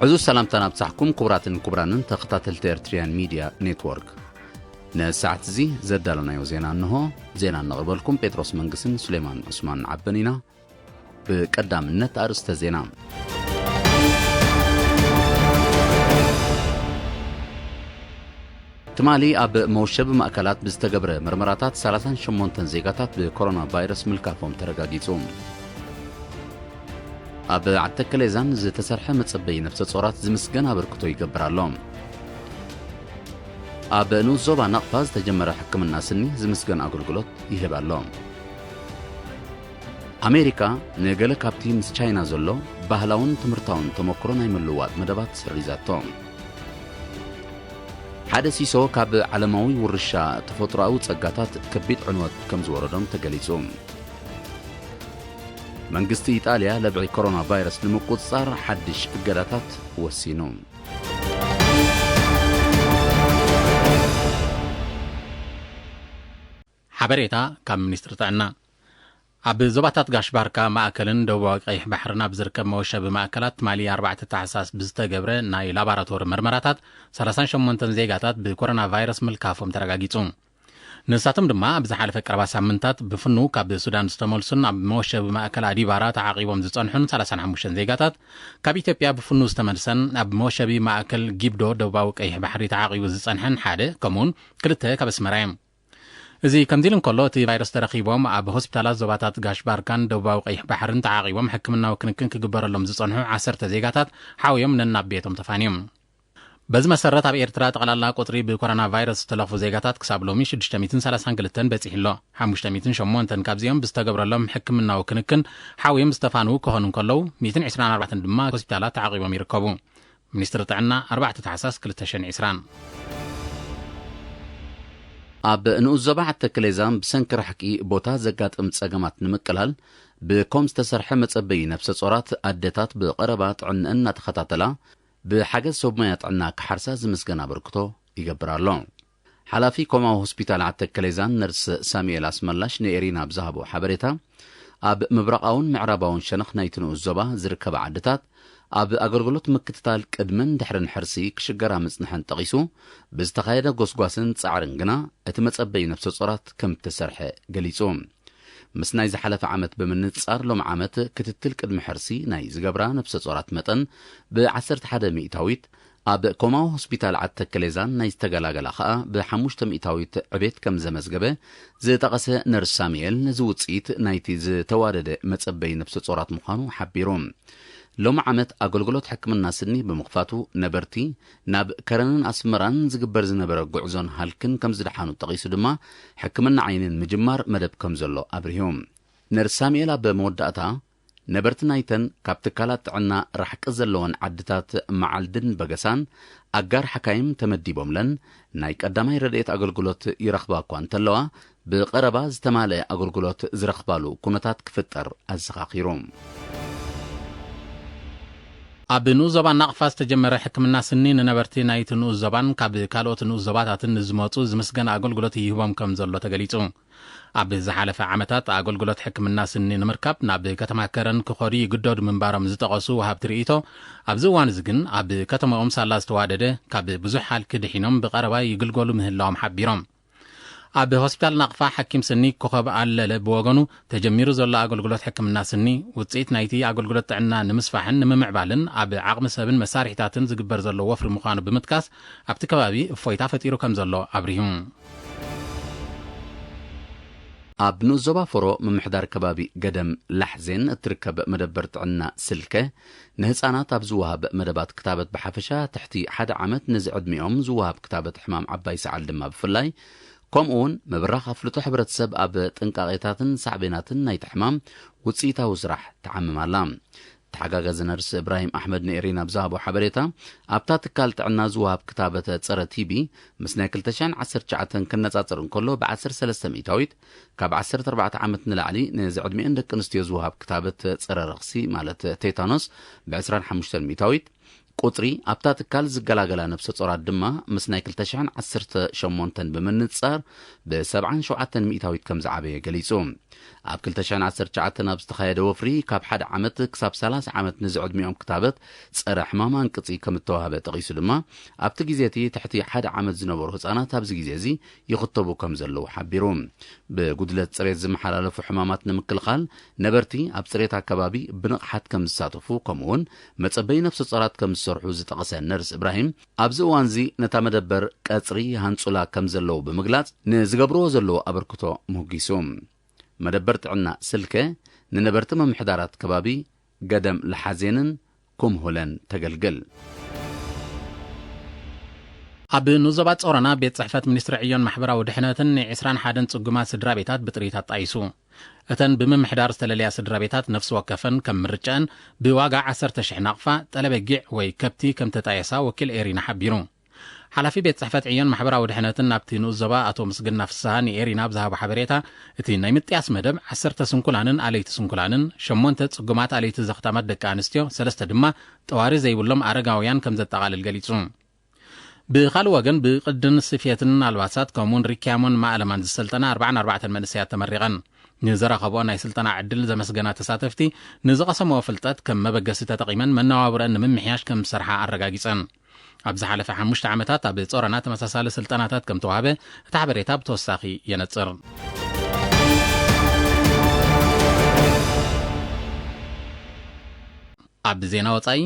ዕዙዝ ሰላምታና ኣብጻሕኩም ክቡራትን ክቡራንን ተኸታተልቲ ኤርትሪያን ሚድያ ኔትወርክ። ንሰዓት እዚ ዘዳለናዮ ዜና እንሆ። ዜና እነቕርበልኩም ጴጥሮስ መንግስን ሱሌማን ዑስማን ዓበን ኢና። ብቀዳምነት ኣርእስተ ዜና። ትማሊ ኣብ መውሸቢ ማእከላት ብዝተገብረ መርመራታት ሰላሳን ሸሞንተን ዜጋታት ብኮሮና ቫይረስ ምልካፎም ተረጋጊጹ። ኣብ ዓዲ ተከሌዛን ዝተሰርሐ መጸበዪ ነፍሰ ጾራት ዝምስገን ኣበርክቶ ይገብር ኣሎ። ኣብ ንኡስ ዞባ ናቕፋ ዝተጀመረ ሕክምና ስኒ ዝምስገን ኣገልግሎት ይህብ ኣሎ። ኣሜሪካ ንገለ ካብቲ ምስ ቻይና ዘሎ ባህላውን ትምህርታውን ተመክሮ ናይ ምልውዋጥ መደባት ሰሪዛቶ። ሓደ ሲሶ ካብ ዓለማዊ ውርሻ ተፈጥሮኣዊ ጸጋታት ከቢድ ዕንወት ከም ዝወረዶም ተገሊጹ። መንግስቲ ኢጣልያ ለብዒ ኮሮና ቫይረስ ንምቁጽጻር ሓድሽ እገዳታት ወሲኑ። ሓበሬታ ካብ ሚኒስትሪ ጥዕና። ኣብ ዞባታት ጋሽ ባርካ፣ ማእከልን ደቡባዊ ቀይሕ ባሕርን ኣብ ዝርከብ መወሸቢ ማእከላት ትማሊ ኣርባዕተ ታሕሳስ ብዝተገብረ ናይ ላቦራቶሪ መርመራታት ሰላሳን ሸሞንተን ዜጋታት ብኮሮና ቫይረስ ምልካፎም ተረጋጊጹ። ንሳቶም ድማ ኣብ ዝሓለፈ ቀረባ ሳምንታት ብፍኑ ካብ ሱዳን ዝተመልሱን ኣብ መወሸቢ ማእከል ኣዲባራ ተዓቂቦም ዝጸንሑን ሰላሳን ሓሙሽተን ዜጋታት፣ ካብ ኢትዮጵያ ብፍኑ ዝተመልሰን ኣብ መወሸቢ ማእከል ጊብዶ ደቡባዊ ቀይሕ ባሕሪ ተዓቂቡ ዝጸንሐን ሓደ፣ ከምኡውን ክልተ ካብ ኣስመራ እዮም። እዚ ከምዚ ኢሉ እንከሎ፣ እቲ ቫይረስ ተረኺቦም ኣብ ሆስፒታላት ዞባታት ጋሽ ባርካን ደቡባዊ ቀይሕ ባሕርን ተዓቂቦም ሕክምናዊ ክንክን ክግበረሎም ዝጸንሑ ዓሰርተ ዜጋታት ሓውዮም ነናብ ቤቶም ተፋንዮም። በዚ መሰረት፣ ኣብ ኤርትራ ጠቕላላ ቁጽሪ ብኮሮና ቫይረስ ዝተለኽፉ ዜጋታት ክሳብ ሎሚ ሽዱሽተ ሚእትን ሰላሳን ክልተን በጺሑ ኣሎ። ሓሙሽተ ሚእትን ሸሞንተን ካብዚኦም ብዝተገብረሎም ሕክምናዊ ክንክን ሓውዮም ዝተፋንዉ ክኾኑ እንከለዉ፣ ሚእትን ዕስራን ኣርባዕተን ድማ ሆስፒታላት ተዓቂቦም ይርከቡ። ሚኒስትሪ ጥዕና፣ ኣርባዕተ ታሕሳስ ክልተ ሽሕን ዕስራን። ኣብ ንኡስ ዞባ ዓዲ ተከሌዛን ብሰንኪ ርሕቂ ቦታ ዘጋጥም ጸገማት ንምቅላል ብኮም ዝተሰርሐ መጸበዪ ነፍሰ ጾራት ኣደታት ብቐረባ ጥዕንአን እናተኸታተላ ብሓገዝ ሰብ ሞያ ጥዕና ክሓርሳ ዝምስገን ኣበርክቶ ይገብር ኣሎ። ሓላፊ ኮማዊ ሆስፒታል ዓተከሌዛን ነርስ ሳሙኤል ኣስመላሽ ንኤሪና ኣብ ዝሃቦ ሓበሬታ፣ ኣብ ምብራቓውን ምዕራባውን ሸነኽ ናይቲ ንኡስ ዞባ ዝርከባ ዓድታት ኣብ ኣገልግሎት ምክትታል ቅድምን ድሕርን ሕርሲ ክሽገራ ምጽንሐን ጠቒሱ፣ ብዝተኻየደ ጎስጓስን ጻዕርን ግና እቲ መጸበዪ ነፍሰ ጾራት ከም እተሰርሐ ገሊጹ። ምስ ናይ ዝሓለፈ ዓመት ብምንጻር፣ ሎም ዓመት ክትትል ቅድሚ ሕርሲ ናይ ዝገብራ ነፍሰ ጾራት መጠን ብ ዓሰርተ ሓደ ሚእታዊት፣ ኣብ ኮማዊ ሆስፒታል ዓተከሌዛን ናይ ዝተገላገላ ኸኣ ብሓሙሽተ ሚእታዊት ዕቤት ከም ዘመዝገበ ዝጠቐሰ ነርስ ሳሙኤል፣ ነዚ ውጽኢት ናይቲ ዝተዋደደ መጸበዪ ነፍሰ ጾራት ምዃኑ ሓቢሩ። ሎም ዓመት ኣገልግሎት ሕክምና ስኒ ብምኽፋቱ፣ ነበርቲ ናብ ከረንን ኣስመራን ዝግበር ዝነበረ ጉዕዞን ሃልክን ከም ዝደሓኑ ጠቒሱ ድማ፣ ሕክምና ዓይንን ምጅማር መደብ ከም ዘሎ ኣብሪሁ። ነርስ ሳሙኤል ኣብ መወዳእታ፣ ነበርቲ ናይተን ካብ ትካላት ጥዕና ራሕቂ ዘለወን ዓድታት መዓልድን በገሳን ኣጋር ሓካይም ተመዲቦምለን ናይ ቀዳማይ ረድኤት ኣገልግሎት ይረኽባ እኳ እንተለዋ፣ ብቐረባ ዝተማልአ ኣገልግሎት ዝረኽባሉ ኩነታት ክፍጠር ኣዘኻኺሩ። ኣብ ንኡስ ዞባ ናቕፋ ዝተጀመረ ሕክምና ስኒ ንነበርቲ ናይቲ ንኡስ ዞባን ካብ ካልኦት ንኡስ ዞባታትን ንዝመጹ ዝምስገን ኣገልግሎት ይህቦም ከም ዘሎ ተገሊጹ። ኣብ ዝሓለፈ ዓመታት ኣገልግሎት ሕክምና ስኒ ንምርካብ ናብ ከተማ ከረን ክኸዱ ይግደዱ ምንባሮም ዝጠቐሱ ወሃብቲ ርእይቶ፣ ኣብዚ እዋን እዚ ግን ኣብ ከተማኦም ሳላ ዝተዋደደ ካብ ብዙሕ ሃልኪ ድሒኖም ብቐረባ ይግልገሉ ምህላዎም ሓቢሮም። ኣብ ሆስፒታል ናቕፋ ሓኪም ስኒ ኮኸብ ኣለለ ብወገኑ፣ ተጀሚሩ ዘሎ ኣገልግሎት ሕክምና ስኒ ውጽኢት ናይቲ ኣገልግሎት ጥዕና ንምስፋሕን ንምምዕባልን ኣብ ዓቕሚ ሰብን መሳርሒታትን ዝግበር ዘሎ ወፍሪ ምዃኑ ብምጥቃስ፣ ኣብቲ ከባቢ እፎይታ ፈጢሩ ከም ዘሎ ኣብሪሁ። ኣብ ንኡስ ዞባ ፎሮ ምምሕዳር ከባቢ ገደም ላሕዜን እትርከብ መደበር ጥዕና ስልከ፣ ንህጻናት ኣብ ዝወሃብ መደባት ክታበት ብሓፈሻ፣ ትሕቲ ሓደ ዓመት ንዝዕድሚኦም ዝወሃብ ክታበት ሕማም ዓባይ ሰዓል ድማ ብፍላይ፣ ከምኡውን ምብራኽ ኣፍልጦ ሕብረተሰብ ኣብ ጥንቃቄታትን ሳዕቤናትን ናይቲ ሕማም ውጽኢታዊ ስራሕ ትዓምም ኣላ። ተሓጋጋዚ ነርስ እብራሂም ኣሕመድ ንኤሪና ኣብ ዝሃቦ ሓበሬታ፣ ኣብታ ትካል ጥዕና ዝወሃብ ክታበት ጸረ ቲቢ ምስ ናይ ክልተ ሽሕን ዓሰርተ ትሽዓተን ክነጻጸር እንከሎ፣ ብ ዓሰርተ ሰለስተ ሚእታዊት፣ ካብ ዓሰርተ ኣርባዕተ ዓመት ንላዕሊ ንዝዕድሚኤን ደቂ ኣንስትዮ ዝወሃብ ክታበት ጸረ ረኽሲ ማለት ቴታኖስ ብ ዕስራን ሓሙሽተን ሚእታዊት፣ ቁጽሪ ኣብታ ትካል ዝገላገላ ነፍሰ ጾራት ድማ ምስ ናይ ክልተ ሽሕን ዓሰርተ ሸሞንተን ብምንጻር ብ ሰብዓን ሸውዓተን ሚእታዊት ከም ዝዓበየ ገሊጹ። ኣብ ክልተ ሽሕን ዓሰርተ ትሽዓተን ኣብ ዝተኻየደ ወፍሪ ካብ ሓደ ዓመት ክሳብ ሰላሳ ዓመት ንዝዕድሚኦም ክታበት ጸረ ሕማም ኣንቅጺ ከም እተዋህበ ጠቒሱ ድማ ኣብቲ ግዜ እቲ ትሕቲ ሓደ ዓመት ዝነበሩ ህጻናት ኣብዚ ግዜ እዚ ይኽተቡ ከም ዘለዉ ሓቢሩ። ብጉድለት ጽሬት ዝመሓላለፉ ሕማማት ንምክልኻል ነበርቲ ኣብ ጽሬት ኣከባቢ ብንቕሓት ከም ዝሳተፉ ከምኡውን መጸበይ ነፍሰ ጾራት ከም ዝሰርሑ ዝጠቐሰ ነርስ እብራሂም ኣብዚ እዋንዚ ነታ መደበር ቀጽሪ ሃንጹላ ከም ዘለዉ ብምግላጽ ንዝገብርዎ ዘለዉ ኣበርክቶ ምሁጊሱ። መደበር ጥዕና ስልከ ንነበርቲ ምምሕዳራት ከባቢ ገደም ለሓዜንን ኩምሁለን ተገልግል። ኣብ ንዞባ ጾሮና ቤት ጽሕፈት ሚኒስትሪ ዕዮን ማሕበራዊ ድሕነትን ን ዕስራን ሓደን ጽጉማት ስድራ ቤታት ብጥሪት ኣጣይሱ። እተን ብምምሕዳር ዝተለለያ ስድራ ቤታት ነፍሲ ወከፈን ከም ምርጫን ብዋጋ ዓሰርተ ሽሕ ናቕፋ ጠለበጊዕ ወይ ከብቲ ከም ተጣየሳ ወኪል ኤሪና ሓቢሩ። ሓላፊ ቤት ጽሕፈት ዕዮን ማሕበራዊ ድሕነትን ናብቲ ንኡስ ዞባ ኣቶ ምስግና ፍስሃ ንኤሪና ኣብ ዝሃቦ ሓበሬታ፣ እቲ ናይ ምጥያስ መደብ ዓሰርተ ስንኩላንን ኣለይቲ ስንኩላንን፣ ሸሞንተ ጽጉማት ኣለይቲ ዘኽታማት ደቂ ኣንስትዮ፣ ሰለስተ ድማ ጠዋሪ ዘይብሎም ኣረጋውያን ከም ዘጠቓልል ገሊጹ። ብኻልእ ወገን ብቕድን ስፌትን ኣልባሳት ከምኡውን ሪክያሞን ማእለማን ዝሰልጠና ኣርባዓን ኣርባዕተን መንእሰያት ተመሪቐን። ንዘረኸብኦ ናይ ስልጠና ዕድል ዘመስገና ተሳተፍቲ ንዝቐሰምኦ ፍልጠት ከም መበገሲ ተጠቒመን መነባብረን ንምምሕያሽ ከም ዝሰርሓ ኣረጋጊጸን። ኣብ ዝሓለፈ ሓሙሽተ ዓመታት ኣብ ጾረና ተመሳሳሊ ስልጠናታት ከም ተዋህበ እቲ ሓበሬታ ብተወሳኺ የነጽር። ኣብ ዜና ወጻኢ፣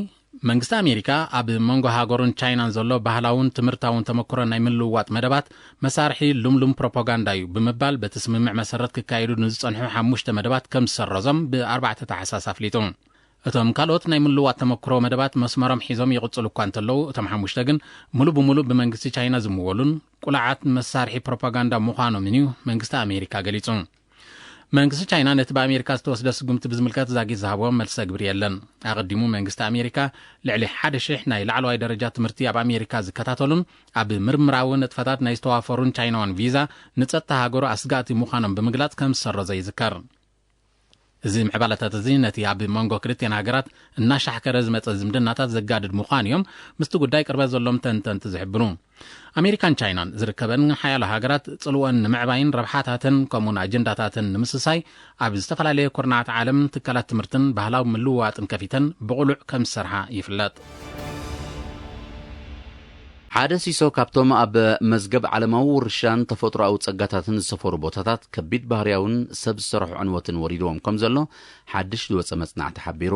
መንግስቲ ኣሜሪካ ኣብ መንጎ ሃገሩን ቻይናን ዘሎ ባህላውን ትምህርታውን ተመክሮ ናይ ምልውዋጥ መደባት መሳርሒ ሉምሉም ፕሮፓጋንዳ እዩ ብምባል በቲ ስምምዕ መሰረት ክካየዱ ንዝጸንሑ ሓሙሽተ መደባት ከም ዝሰረዞም ብኣርባዕተ ታሕሳስ ኣፍሊጡ። እቶም ካልኦት ናይ ምልውዋጥ ተመክሮ መደባት መስመሮም ሒዞም ይቕጽሉ እኳ እንተለዉ፣ እቶም ሓሙሽተ ግን ሙሉ ብሙሉ ብመንግስቲ ቻይና ዝምወሉን ቁሉዓት መሳርሒ ፕሮፓጋንዳ ምዃኖምን እዩ መንግስቲ ኣሜሪካ ገሊጹ። መንግስቲ ቻይና ነቲ ብኣሜሪካ ዝተወስደ ስጉምቲ ብዝምልከት ዛጊት ዝሃቦ መልሲ ግብሪ የለን። ኣቐዲሙ መንግስቲ ኣሜሪካ ልዕሊ ሓደ ሽሕ ናይ ላዕለዋይ ደረጃ ትምህርቲ ኣብ ኣሜሪካ ዝከታተሉን ኣብ ምርምራዊ ንጥፈታት ናይ ዝተዋፈሩን ቻይናውያን ቪዛ ንጸጥታ ሃገሩ ኣስጋእቲ ምዃኖም ብምግላጽ ከም ዝሰረዞ ይዝከር። እዚ ምዕባለታት እዚ ነቲ ኣብ መንጎ ክልቲኣን ሃገራት እናሻሕከረ ዝመጸ ዝምድናታት ዘጋድድ ምዃኑ እዮም ምስቲ ጉዳይ ቅርበት ዘሎም ተንተንቲ ዝሕብሩ። ኣሜሪካን ቻይናን ዝርከበን ሓያሎ ሃገራት ጽልወን ንምዕባይን ረብሓታተን ከምኡን ኣጀንዳታተን ንምስሳይ ኣብ ዝተፈላለየ ኩርናዓት ዓለም ትካላት ትምህርትን ባህላዊ ምልውዋጥን ከፊተን ብቕሉዕ ከም ዝሰርሓ ይፍለጥ። ሓደ ሲሶ ካብቶም ኣብ መዝገብ ዓለማዊ ውርሻን ተፈጥሮኣዊ ጸጋታትን ዝሰፈሩ ቦታታት ከቢድ ባህርያውን ሰብ ዝሰርሖ ዕንወትን ወሪድዎም ከም ዘሎ ሓድሽ ዝወጸ መጽናዕቲ ሓቢሩ።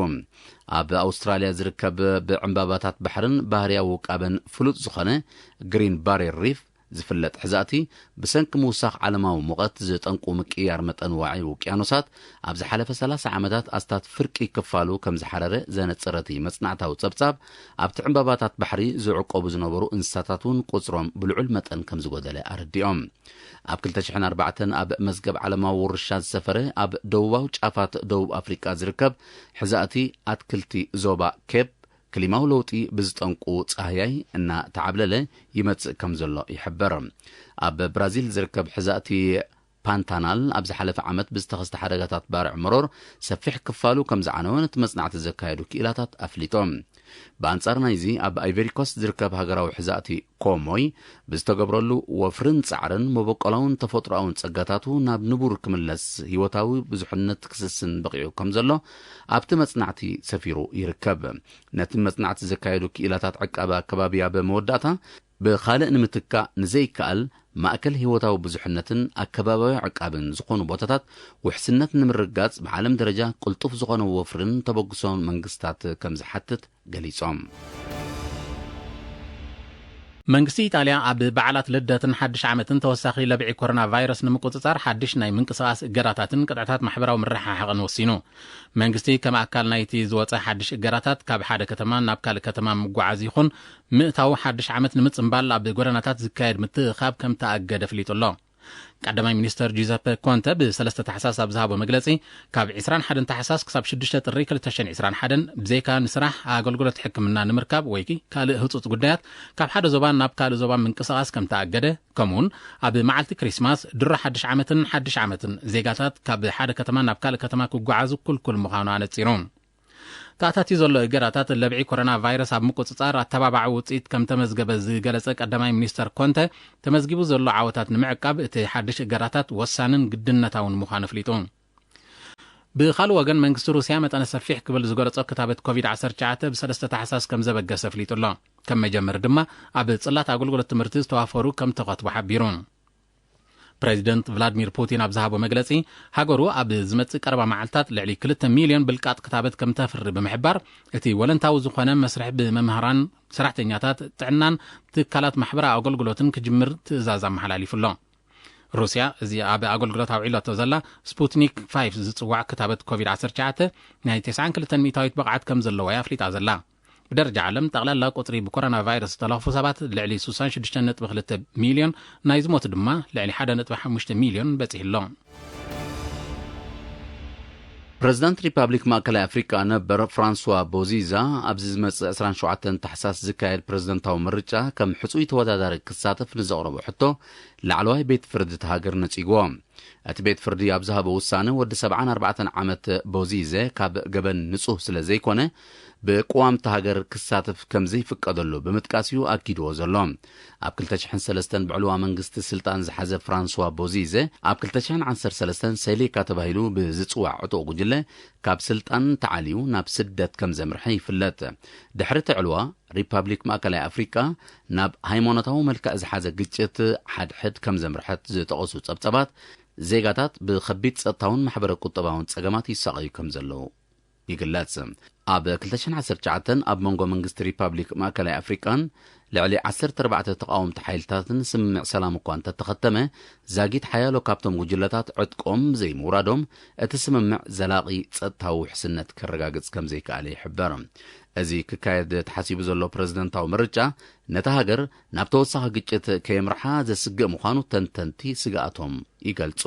ኣብ ኣውስትራልያ ዝርከብ ብዕምባባታት ባሕርን ባህርያዊ ውቃበን ፍሉጥ ዝኾነ ግሪን ባሬር ሪፍ ዝፍለጥ ሕዛእቲ፣ ብሰንኪ ምውሳኽ ዓለማዊ ሙቐት ዝጠንቁ ምቅያር መጠን ዋዒ ውቅያኖሳት፣ ኣብ ዝሓለፈ ሰላሳ ዓመታት ኣስታት ፍርቂ ክፋሉ ከም ዝሓረረ ዘነጸረ እቲ መጽናዕታዊ ጸብጻብ፣ ኣብቲ ዕምባባታት ባሕሪ ዝዕቆቡ ዝነበሩ እንስሳታት እውን ቁጽሮም ብልዑል መጠን ከም ዝጎደለ ኣረዲኦም። ኣብ ክልተ ሽሕን ኣርባዕተን ኣብ መዝገብ ዓለማዊ ውርሻ ዝሰፈረ ኣብ ደቡባዊ ጫፋት ደቡብ ኣፍሪቃ ዝርከብ ሕዛእቲ ኣትክልቲ ዞባ ኬፕ፣ ክሊማዊ ለውጢ ብዝጠንቁ ጻህያይ እናተዓብለለ ይመጽእ ከም ዘሎ ይሕበር። ኣብ ብራዚል ዝርከብ ሕዛእቲ ፓንታናል ኣብ ዝሓለፈ ዓመት ብዝተኸስተ ሓደጋታት ባርዕ መሮር ሰፊሕ ክፋሉ ከም ዝዓነወ ነቲ መጽናዕቲ ዘካየዱ ክኢላታት ኣፍሊጦም። ብኣንጻር ናይዚ፣ ኣብ ኣይቨሪኮስት ዝርከብ ሃገራዊ ሕዛእቲ ኮሞይ ብዝተገብረሉ ወፍርን ጻዕርን መበቆላውን ተፈጥሮኣውን ጸጋታቱ ናብ ንቡር ክምለስ ህይወታዊ ብዙሕነት ክስስን በቒዑ ከም ዘሎ ኣብቲ መጽናዕቲ ሰፊሩ ይርከብ። ነቲ መጽናዕቲ ዘካየዱ ክኢላታት ዕቃበ ኣከባቢ ኣብ መወዳእታ፣ ብኻልእ ንምትካእ ንዘይከኣል ማእከል ህይወታዊ ብዙሕነትን ኣከባብያዊ ዕቃብን ዝኾኑ ቦታታት ውሕስነት ንምርግጋጽ ብዓለም ደረጃ ቅልጡፍ ዝኾነ ወፍርን ተበግሶን መንግስታት ከም ዝሓትት ገሊጾም። መንግስቲ ኢጣልያ ኣብ በዓላት ልደትን ሓድሽ ዓመትን ተወሳኺ ለብዒ ኮሮና ቫይረስ ንምቁጽጻር ሓድሽ ናይ ምንቅስቓስ እገዳታትን ቅጥዕታት ማሕበራዊ ምርሕሓቕን ወሲኑ። መንግስቲ ከም ኣካል ናይቲ ዝወጸ ሓድሽ እገዳታት ካብ ሓደ ከተማ ናብ ካልእ ከተማ ምጓዓዝ ይኹን ምእታው ሓድሽ ዓመት ንምጽንባል ኣብ ጎደናታት ዝካየድ ምትእኻብ ከም ተኣገደ ኣፍሊጡ ኣሎ። ቀዳማይ ሚኒስተር ጁዘፐ ኮንተ ብሰለስተ ታሕሳስ ኣብ ዝሃቦ መግለጺ፣ ካብ ዕስራን ሓደን ታሕሳስ ክሳብ ሽዱሽተ ጥሪ ክልተ ሽሕን ዕስራን ሓደን ብዘይካ ንስራሕ፣ ኣገልግሎት ሕክምና ንምርካብ ወይ ካልእ ህጹጽ ጉዳያት ካብ ሓደ ዞባ ናብ ካልእ ዞባ ምንቅስቓስ ከም ተኣገደ፣ ከምኡውን ኣብ መዓልቲ ክሪስማስ፣ ድሮ ሓድሽ ዓመትን ሓድሽ ዓመትን ዜጋታት ካብ ሓደ ከተማ ናብ ካልእ ከተማ ክጓዓዙ ክልኩል ምዃኑ ኣነጺሩ። ተኣታትዩ ዘሎ እገዳታት ለብዒ ኮሮና ቫይረስ ኣብ ምቁጽጻር ኣተባባዒ ውጽኢት ከም ተመዝገበ ዝገለጸ ቀዳማይ ሚኒስተር ኮንተ፣ ተመዝጊቡ ዘሎ ዓወታት ንምዕቃብ እቲ ሓድሽ እገዳታት ወሳንን ግድነታውን ምዃኑ ኣፍሊጡ። ብኻልእ ወገን መንግስቲ ሩስያ መጠነ ሰፊሕ ክብል ዝገለጾ ክታበት ኮቪድ ዓሰርተ ትሽዓተ ብ3 ታሕሳስ ከም ዘበገሰ ኣፍሊጡ ኣሎ። ከም መጀመሪ ድማ ኣብ ጽላት ኣገልግሎት ትምህርቲ ዝተዋፈሩ ከም ተኸትቡ ሓቢሩ። ፕሬዚደንት ቭላድሚር ፑቲን ኣብ ዝሃቦ መግለጺ፣ ሃገሩ ኣብ ዝመጽእ ቀረባ መዓልታት ልዕሊ ክልተ ሚልዮን ብልቃጥ ክታበት ከም ተፍሪ ብምሕባር፣ እቲ ወለንታዊ ዝኾነ መስርሕ ብመምህራን፣ ሰራሕተኛታት ጥዕናን ትካላት ማሕበራዊ ኣገልግሎትን ክጅምር ትእዛዝ ኣመሓላሊፉ ኣሎ። ሩስያ እዚ ኣብ ኣገልግሎት ኣውዒላቶ ዘላ ስፑትኒክ ፋይቭ ዝጽዋዕ ክታበት ኮቪድ ዓሰርተ ትሽዓተ ናይ ተስዓን ክልተን ሚእታዊት ብቕዓት ከም ዘለዎ እያ ኣፍሊጣ ዘላ። ብደረጃ ዓለም ጠቕላላ ቁጽሪ ብኮሮና ቫይረስ ዝተለኽፉ ሰባት ልዕሊ ስሳን ሽዱሽተን ነጥቢ ክልተ ሚልዮን፣ ናይ ዝሞቱ ድማ ልዕሊ ሓደ ነጥቢ ሓሙሽተ ሚልዮን በጺሑ ኣሎ። ፕሬዚዳንት ሪፓብሊክ ማእከላይ ኣፍሪቃ ነበር ፍራንስዋ ቦዚዛ ኣብዚ ዝመጽእ ዕስራን ሸውዓተን ታሕሳስ ዝካየድ ፕሬዚደንታዊ ምርጫ ከም ሕጹይ ተወዳዳሪ ክሳተፍ ንዘቕረቦ ሕቶ ላዕለዋይ ቤት ፍርዲ እቲ ሃገር ነጺግዎ። እቲ ቤት ፍርዲ ኣብ ዝሃቦ ውሳነ ወዲ ሰብዓን ኣርባዕተን ዓመት ቦዚዘ ካብ ገበን ንጹህ ስለ ዘይኮነ ብቅዋም እታ ሃገር ክሳተፍ ከም ዘይፍቀደሉ ብምጥቃስ እዩ ኣኪድዎ ዘሎ። ኣብ ክልተ ሽሕን ሰለስተን ብዕልዋ መንግስቲ ስልጣን ዝሓዘ ፍራንስዋ ቦዚዘ ኣብ ክልተ ሽሕን ዓሰርተ ሰለስተን ሴሌካ ተባሂሉ ብዝጽዋዕ ዕጡቕ ጉጅለ ካብ ስልጣን ተዓልዩ ናብ ስደት ከም ዘምርሐ ይፍለጥ። ድሕሪ እቲ ዕልዋ ሪፓብሊክ ማእከላይ ኣፍሪቃ ናብ ሃይማኖታዊ መልክዕ ዝሓዘ ግጭት ሓድሕድ ከም ዘምርሐት ዝጠቐሱ ጸብጸባት ዜጋታት ብኸቢድ ጸጥታውን ማሕበረ ቁጠባውን ጸገማት ይሳቐዩ ከም ዘለዉ ይግለጽ። ኣብ ክልተ ሽሕን ዓሰርተ ትሽዓተን ኣብ መንጎ መንግስቲ ሪፓብሊክ ማእከላይ ኣፍሪቃን ልዕሊ ዓሰርተ ኣርባዕተ ተቓወምቲ ሓይልታትን ስምምዕ ሰላም እኳ እንተተኸተመ፣ ዛጊት ሓያሎ ካብቶም ጉጅለታት ዕጥቆም ዘይምውራዶም እቲ ስምምዕ ዘላቒ ጸጥታዊ ውሕስነት ከረጋግጽ ከም ዘይከኣለ ይሕበር። እዚ ክካየድ ተሓሲቡ ዘሎ ፕረዚደንታዊ ምርጫ ነታ ሃገር ናብ ተወሳኺ ግጭት ከየምርሓ ዘስግእ ምዃኑ ተንተንቲ ስግኣቶም ይገልጹ።